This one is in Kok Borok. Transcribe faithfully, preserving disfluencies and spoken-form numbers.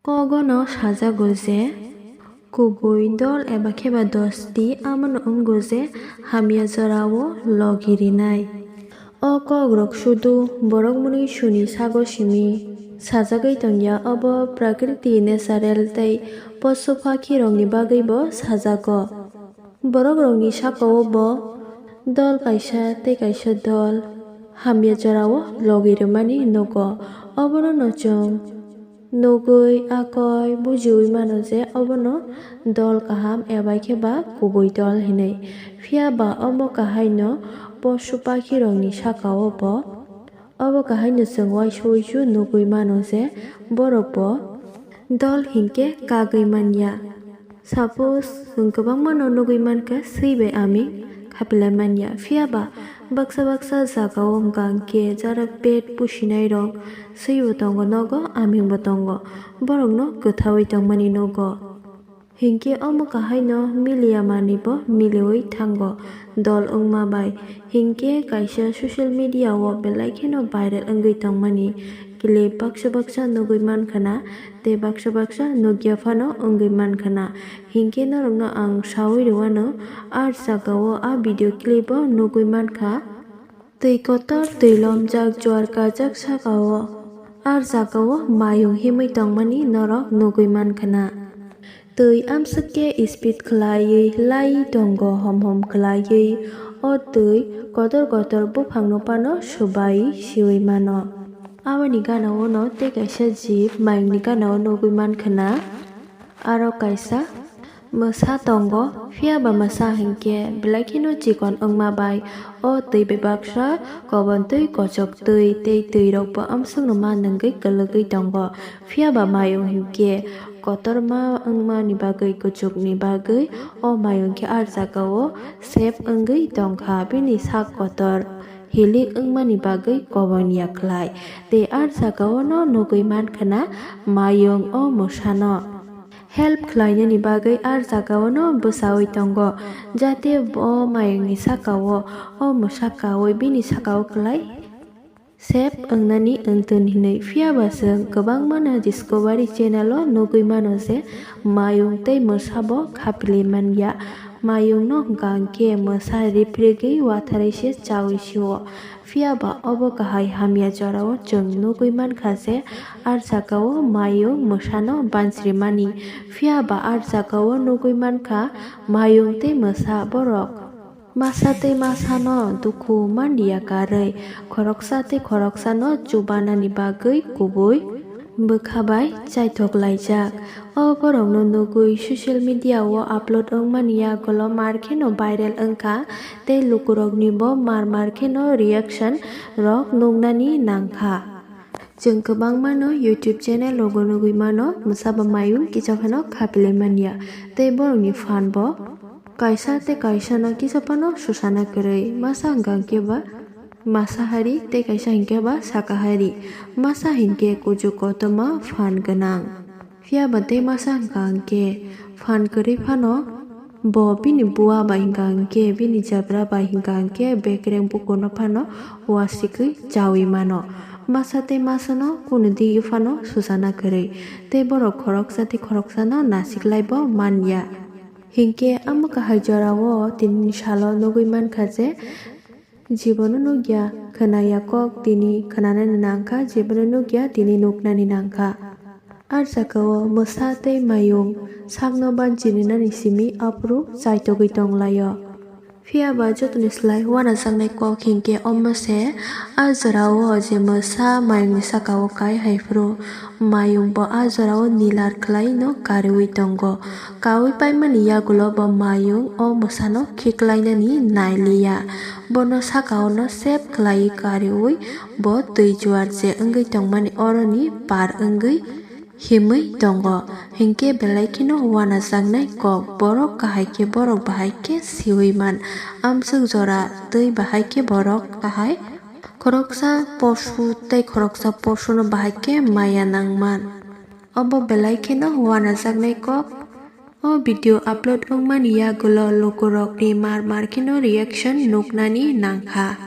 Kogono sajago je, kubui dol eba khe ba dosti, amono wngo je hamya jorao logi rinai. O kokrok sudu borok mwnwi suni sago simi sajagwi tongya, obo prakriti, natural tei posu pakhirokni bagwibo sajago. Borokrokni sakao bo dol kaisa tei kaisa dol hamya jorao logi rwmani nugo. Obono no chwng nugwi, akoi bujiwi mano je obono dol kaham eba khe ba kubui dol hinwi. Phiya ba omo kahaino posu pakhirokni sakao bo, obo kahaino chwng uaisu uaisu nugwi mano je borok bo dol hinkhe kagwi manya. Suppose chwng kwbangma no nugwi mankha swi bai aming khapilai manya, phiya ba baksa baksa jagao hwnkha hwnkhe jara pet pusinai rok swi bo tongo, nogo aming bo tongo, borok no kwthaui tongmani nugo. Hinkhe omo kahaino miliya manwi bo miliui thango dol wngma bai. Hinkhe kaisa social media o belai kheno viral wngwi tongmani clip baksa baksa nugwi mankha na, tei baksa baksa nukya phano wngwi mankha na. Hinkhe norokno ang saui rwano, a jagao a video clip o nugwi mankha. Twi kotor, twi lomjak, juar kajak sakao, a jagao mayung himwi tongmani norok nugwi mankha na. Twi amswk khe speed khwlaiwi lai tongo, hom hom khwlaiwi. O twi kotor kotor buphangno phano subai siui mano. Aboni gana-o no tei kaisa jeep mayungni gana-o nugwi mankha na. Aro kaisa mwsa tongo, phiya ba mwsa hinkhe belai kheno chikon wngma bai o twi bebaksa kobon twi, kochok twi tei twi rokbo amswkno ma nungwi kwlwgwi tongo. Phiya ba mayung hinkhe kotorma wngmani bagwi, kuchukni bagwi o mayung khe a jagao sep wngwi tongkha, bini sak kotor hilik wngmani bagwi kobon ya khlai. Tei a jagao no nugwi mankha na mayung o mwsano help khlainani bagwi a jagao no bwsaui tongo, jate o mayungni sakao o mwsa kaui bini sakao kwlai sep wngnani wngtun hinwi. Phiya ba chwng kwbangma no Discovery Channel o nugwi mano je mayung tei mwsa bo khapili manya. Mayung no hwnkha hwnkhe mwsa riprigwi watharwi se chaui sio. Phiya ba obo kahai hamya jorao chwng nugwi mankha je a jagao mayung mwsano bansri mani. Phiya ba a jagao nugwi mankha mayung tei mwsa borok masa tei masano dukhu manliya karwi, khoroksa tei khoroksano chubanani bagwi kubui bwkha bai chaithok laijak. O borokno nugwi social media o upload wngmani yagulo mar kheno viral wngkha tei lukurokni bo mar mar kheno reaction rok nuknani nangkha. Chwng kwbangma no YouTube channel rogo nugwi mano, mwsa ba mayung kisa phano khapilai manya tei borokni fan bo kaisa tei kaisa no kisa phano susana kwrwi. Masa hwnkha hwnkhe ba masa hari tei kaisa hinkhe ba saka hari. Masa hinkhe kuchuk kotorma fan gwnang. Phiya ba tei masa hwnkha hwnkhe fan kwrwi phano bo bini bua bai hwnkha hwnkhe, bini jabra bai hwnkha hwnkhe bekereng bukurno phano wasikwi chaui mano. Masa tei masano kunu digwi phano susana kwrwi. Tei borok khoroksa tei khoroksano nachiklai bo manya. Hinkhe amo kahai jorao tinini salo nugwi mankha je, jibono nukya khwnaya kok tini khwnanani nangkha, jibono nukya tini nuknani nangkha. A jagao mwsa tei mayung sakno banchirinani simi aphuru chaitogwi tonglaio. Phiya ba jotoni slai uanajaknai kok hinkhe omo se, a jorao je mwsa mayungni sakao kai hai phuru mayung bo a jorao nilar khlaino kariui tongo. Kaui paimani yagulo bo mayung o mwsano khiklainani nailiya. Bono sakaono sep khlaiwi kariui bo twi juar je wngwi tongmani oroni par wngwi himwi tongo. Hinkhe belai kheno uanajaknai kok, borok kahai khe borok bahai khe siui man. Amswk jora twi bahai khe borok kahai khoroksa posu tei khoroksa posuno bahai khe maya nangman. Obo belai kheno uanajaknai kok. O video upload wngmani yagulo lukurokni mar mar kheno reaction nuknani nangkha.